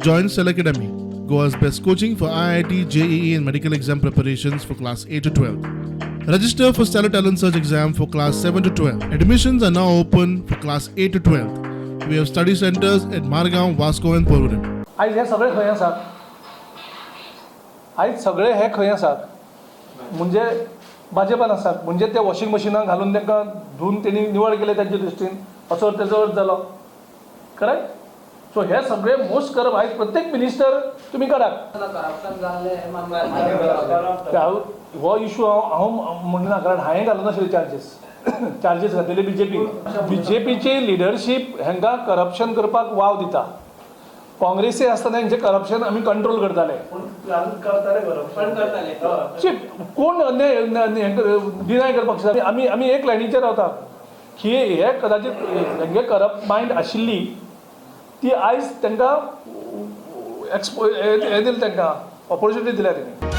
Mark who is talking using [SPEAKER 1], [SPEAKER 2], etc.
[SPEAKER 1] Join Cell Academy, Goa's best coaching for IIT, JEE, and medical exam preparations for class 8 to 12. Register for Stellar Talent Search exam for class 7 to 12. Admissions are now open for class 8 to 12. We have study centers at Margao, Vasco, and Porvorim.
[SPEAKER 2] आयज हे सगळे खंय आसात? आयज सगळे हे खंय आसात? म्हणजे भाजपान आसात. म्हणजे ते वॉशिंग मशिनाक घालून तांकां धुवन तेणी निवळ केले तांच्या दृश्टीन, असो तेजो अर्थ जालो, करेक्ट? सो हे सगळे मोस्ट करप. आयज प्रत्येक मिनिस्टर तुमी काडात.
[SPEAKER 3] करप्शन जाल्लें हें मानपाक
[SPEAKER 2] ते हांव हो इशू हांव हांव म्हणना, कारण हांवें घालूं नाशिल्ले चार्जीस. चार्जीस घातलेले बीजेपी. बीजेपीची लिडरशीप हांकां करप्शन करपाक वाव दिता. काँग्रेसी आसतना हेंचें करप्शन आमी कंट्रोल करताले.
[SPEAKER 3] पण करताले.
[SPEAKER 2] शी, कोण डिनाय करपाक शकता? आमी एक लायनीचेर रावता की हे कदाचित हेंगे करप्ट मायंड आशिल्ली ती आयज तांकां एक्सपो हें दिलें, तांकां ऑपॉर्च्युनिटी दिल्या तेणी.